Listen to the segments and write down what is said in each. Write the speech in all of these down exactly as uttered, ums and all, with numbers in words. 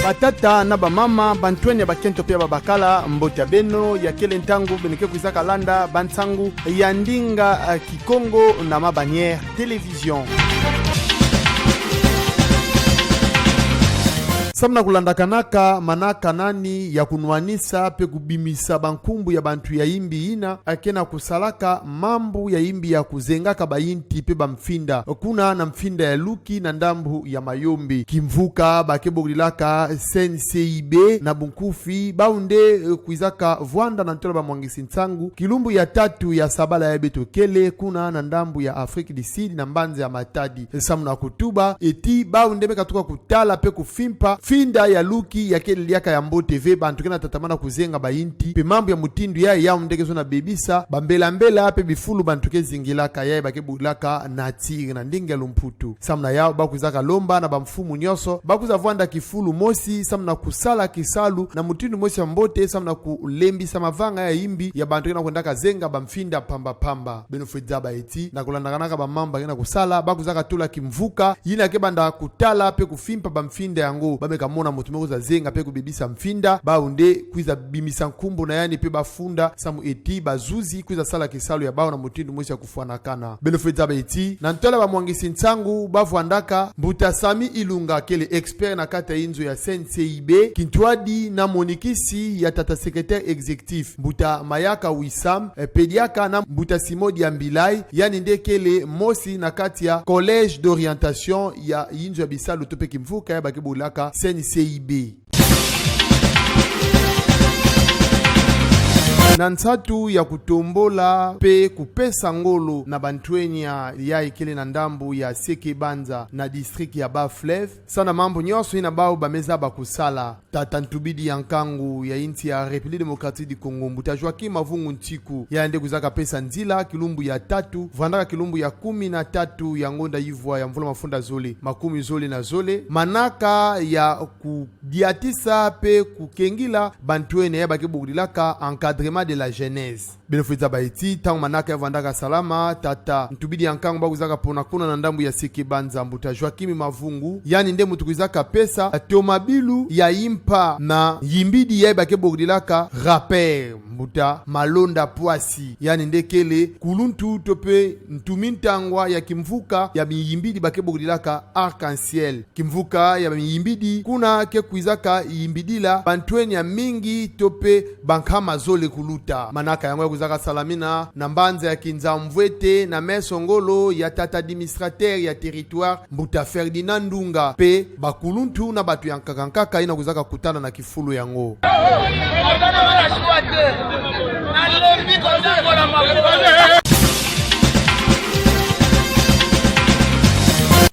Batata na bamama, bantwenia ya bakento pe ya babakala, mbote ya beno, ya kele ntangu beno ke kwizaka landa bansangu ya ndinga, eh, Kikongo na Ma Bannière Télévision. Samu na kulandakanaka manaka nani ya kunwanisa pe kubimisa bankumbu ya bantu ya imbi yina ke na kusalaka mambu ya imbi ya kuzengaka bayinti pe bamfinda, kuna na mfinda ya Luki na ndambu ya Mayombe. Kimvuka ba ke bokilaka C N C I B na bunkufi, bau nde, eh, kwizaka vwanda na ntola bamwangisi nsangu kilumbu ya tatu ya sabala yayi beto kele, kuna na ndambu ya Afrique du Sud na mbanza ya Matadi. Samu na kutuba eti bau nde me katuka kutala pe kufimpa mfinda ya Luki ya kele liaka ya mbote ve, bantu ke na tatamana kuzenga bayinti, pe mambu ya mutindu yayi yau nde ke zona bebisa bambelambela pe bifulu bantu ke zingilaka, yayi ba ke bokilaka nature na ndinga ya lumputu. Samu na yau, ba kwizaka lomba na bamfumu nyonso ba kwiza vwanda kifulu mosi, samu na kusala kisalu na mutindu mosi ya mbote, samu na kulembisa mavanga ya imbi ya bantu ke na kwendaka zenga bamfinda pamba pamba. Beno fwe zaba eti, na kulandakanaka bamambu ba ke na kusala, ba kwizaka tula kimvuka yina ke banda kutala pe kufimpa bamfinda yango. Ba me kamona muntu me kwiza zenga pe kubebisa mfinda, bau nde kwiza bimisa nkumbu na yandi pe bafunda, samu eti bazuzi kwiza sala kisalu ya bau na mutindu mosi ya kufwanakana. Beno fwe zaba eti, na ntola bamwangisi nsangu ba vwandaka, mbuta Sami Ilunga kele expert na kati ya inzo ya C N C I B, kintwadi na monikisi ya tata secrétaire exécutif, mbuta Mayaka Wissam, eh, pe diaka na mbuta Simon Diambilay, yandi nde kele mosi na kati ya collège d'orientation ya inzo ya bisalu to pe kimvuka yayi ba ke bokilaka C N C I B. Na nsatu ya kutombola pe kupesa ngolo na bantwenia yayi kele na ndambu ya Seke Banza na district ya Bas-Fleuve, samu na mambu nyonso yina bau ba me zaba kusala, tata ntubidi ya nkangu ya insi ya République Démocratique du Congo, mbuta Joachim Mavungu Ntiku, yandi nde kwizaka pesa nzila kilumbu ya tatu, vwandaka kilumbu ya kumi na tatu ya ngonda ivwa ya mvula mafunda zole makumi zole na zole, manaka ya kudiatisa pe kukengila bantwenia yayi ba ke bokilaka encadrement de la jeunesse. Beno fwe zaba eti, ntangu manaka yayi vwandaka salama, tata ntubidi ya nkangu ba kwizaka pona kuna na ndambu ya Seke Banza, mbuta Joachim Mavungu, yandi nde muntu kwizaka pesa tomabilu ya impa na yimbidi yayi ba ke bokilaka rappeur, mbuta Malonda Pwasi, yandi nde kele kuluntu to pe ntumintangwa ya kimvuka ya miyimbidi ba ke bokilaka Arc-en-Ciel. Kimvuka ya miyimbidi kuna ke kwizaka yimbidila bantwenia mingi to pe bankama zole kuluta. Manaka yango ya kwizaka salamina na mbanza ya Kinza Mvwete na meso ngolo ya tata administrateur ya territoire, mbuta Ferdinand Ndunga, pe bakuluntu na bantu ya nkaka nkaka yina kwizaka kutana na kifulu yango.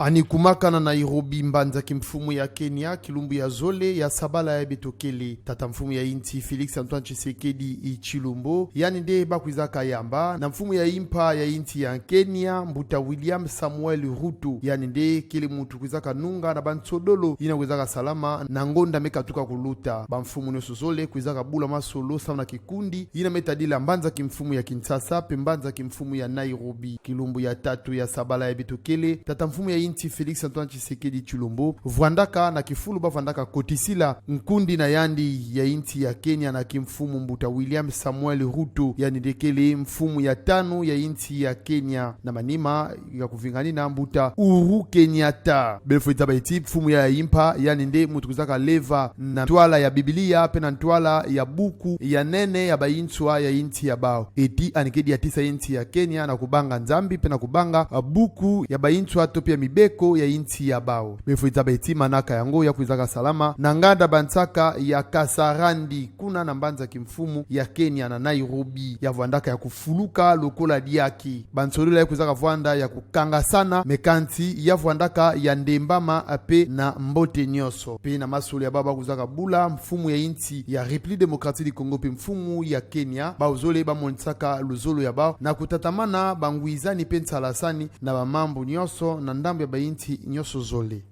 Yandi kumaka na Nairobi, mbanza kimfumu ya Kenya, kilumbu ya zole ya sabala yayi beto kele. Tata mfumu ya insi Félix Antoine Tshisekedi Tshilombo, yandi nde ba kwizaka yamba na mfumu ya impa ya insi ya Kenya, mbuta William Samuel Ruto, yandi nde kele muntu kwizaka nunga na bansodolo yina kwizaka salama na ngonda me katuka kuluta. Bamfumu nyonso zole kwizaka bula masolo samu na kikundi yina me tadila mbanza kimfumu ya Kinshasa pe mbanza kimfumu ya Nairobi. Kilumbu ya tatu ya sabala yayi beto kele, tata mfumu ya insi Félix Antoine Tshisekedi Tshilombo vwandaka na kifulu ba vwandaka kotisila nkundi na yandi ya insi ya Kenya na kimfumu, mbuta William Samuel Ruto, yandi nde kele mfumu ya tanu ya insi ya Kenya, na manima ya kuvinganina mbuta Uhuru Kenyatta. Beno fwe zaba eti, mfumu ya impa yandi nde muntu kwizaka leva na ntwala ya Biblia pe na ntwala ya buku ya nene ya bayinswa ya insi ya bau. Eti yandi ke diatisa insi ya Kenya na kubanga Nzambi pe na kubanga, ah, buku ya bayinswa to pe ya mibeko ya insi ya bau. Beno fwe zaba eti, manaka yango ya kwizaka salama na nganda bansaka ya Kasarani, kuna na mbanza kimfumu ya Kenya na Nairobi. Ya vwandaka ya kufuluka lokola diaki. Bansodolo yayi kwizaka vwanda ya kukangasana, mais kansi ya vwandaka ya ndembama pe na mbote nyonso. Pe na masolo ya bau ba kwizaka bula, mfumu ya insi ya République Démocratique du Congo pe mfumu ya Kenya, bau zole ba monisaka luzolo ya bau na kutatamana bangwizani pe nsalasani na bamambu nyonso na ndambu ya bainsi nyonso zole.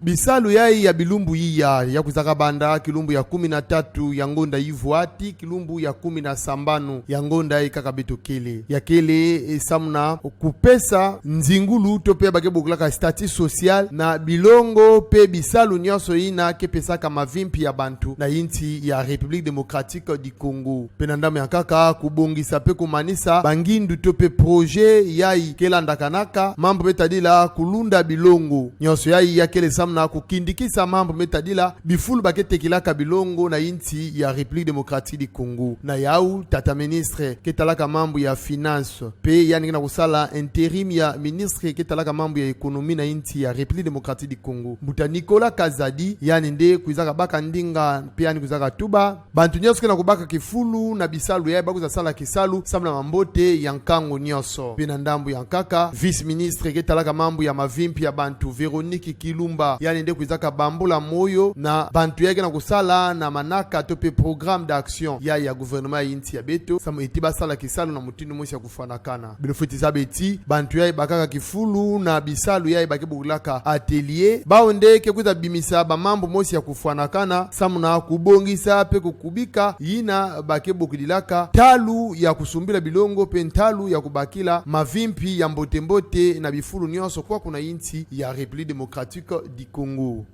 Bisalu yayi ya bilumbu iya, ya kwizaka banda kilumbu ya kumi na tatu ya ngonda ivwa tii kilumbu ya kumi na sambanu ya ngonda yayi kaka beto kele. Ya kele, e, samu na kupesa nzingulu to pe ba ke bokilaka statut social na bilongo pe bisalu nyonso yina ke pesaka mavimpi ya bantu na yinsi ya République Démocratique du Congo. Pe na ndambu ya nkaka, kubongisa pe kumanisa bangindu to pe projet yayi ke landakanaka mambu me tadila kulunda bilongo. Nyonso yayi ya kele samu na kukindikisa mambu me tadila bifulu ba ke tekilaka bilongo na yinsi ya République Démocratique du Congo. Na yawu, tata ministre ke talaka mambu ya finance, pe yandi ke na kusala intérim ya ministre ke talaka mambu ya économie na yinsi ya République Démocratique du Congo, mbuta Nicolas Kazadi, yandi nde kwizaka baka ndinga, pe yandi kwizaka tuba bantu nyonso ke na kubaka kifulu na bisalu yayi ba kwiza sala kisalu samu na mambote ya nkangu nyonso. Pe na ndambu ya nkaka, vice-ministre ke talaka mambu ya mavimpi ya bantu, Véronique Kilumba, yandi nde kwizaka bambula moyo na bantu yayi ke na kusala na manaka to pe programme d'action yayi ya gouvernement ya yinsi ya beto, samu eti ba sala kisalu na mutindu mosi ya kufwanakana. Beno fweti zaba ti bantu yayi bakaka kifulu na bisalu yayi ba ke bokilaka atelier, bawu nde ke kwiza bimisa bamambu mosi ya kufwanakana samu na kubongisa pe kukubika yina ba ke bokidilaka ntalu ya kusumbila bilongo pe ntalu ya kubakila mavimpi ya mbote-mbote na bifulu nyonso kwaku na yinsi ya République Démocratique du Congo.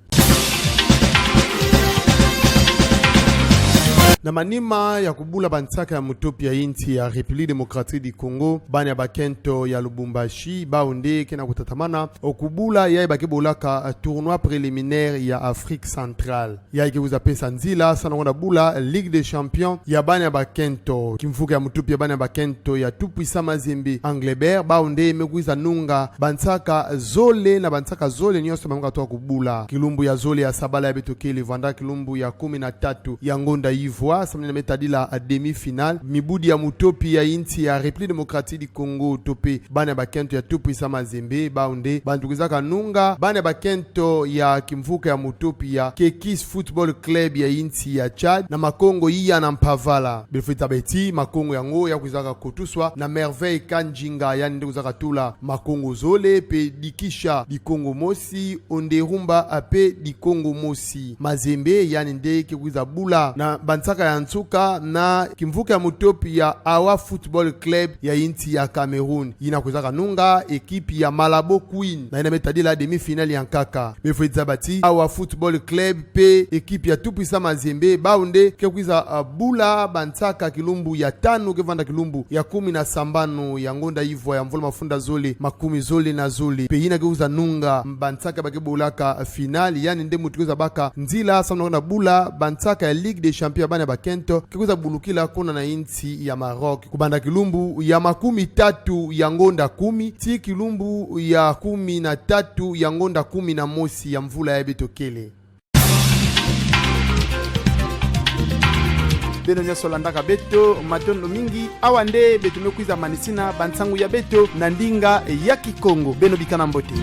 Na manima ya kubula bansaka ya mutopi ya yinsi ya République Démocratique du Congo, bana ya bakento ya Lubumbashi, bawu nde ke na kutatamana kubula yayi ba ke bokilaka, eh, tournoi préliminaire ya Afrique centrale. Yayi ke kwiza pesa nzila samu na kwenda bula Ligue des Champions ya bana ya bakento. Kimvuka ya mutopi ya bana ya bakento ya Tout Puissant Mazembe Englebert, bawu nde me kwiza nunga bansaka zole na bansaka zole nyonso ba me katuka kubula. Kilumbu ya zole ya sabala yayi beto kele, vanda kilumbu ya kumi na tatu ya ngonda ivwa, samu na yina me tadila demi-finale, mibudi ya mutopi ya yinsi ya République Démocratique du Congo to pe bana ya bakento ya Tout Puissant Mazembe, bawu nde bantu kwizaka nunga bana ya bakento ya kimvuka ya mutopi ya Kekis Football Club ya yinsi ya Tchad na makongo iya na mpavala. Beno fweti zaba ti makongo yango ya kwizaka kotuswa na Merveille Kandjinga, yandi nde kwizaka tula makongo zole, pe Dikisha bikongo mosi, Onderumba pe bikongo mosi. Mazembe yandi nde ke kwiza bula na bansaka ya nsuka na kimvuka ya mutopi ya Awa Football Club ya yinsi ya Cameroun, yina kwizaka nunga ekipi ya Malabo Queen, na yina me tadila demi-finale ya nkaka. Beno fweti zaba ti Awa Football Club pe ekipi ya Tout Puissant Mazembe, bawu nde ke kwiza, ah, bula bansaka kilumbu ya tanu ke vanda kilumbu ya kumi na sambanu ya ngonda ivwa ya mvula mafunda zole makumi zole na zole. Pe yina ke kwiza nunga bansaka ba ke bokilaka finale, yandi nde mutu kwiza baka nzila samu na kwenda bula bansaka ya Ligue des Champions ya bana ya bakento ke kwiza bulukila kuna na yinsi ya Maroc. Kubanda kilumbu ya makumi tatu ya ngonda kumi tii kilumbu ya kumi na tatu ya ngonda kumi na mosi ya mvula yayi beto kele. Beno nyonso landaka beto, matondo mingi. Awa nde beto me kwiza manisina bansangu ya beto na ndinga ya Kikongo. Beno bikana mbote.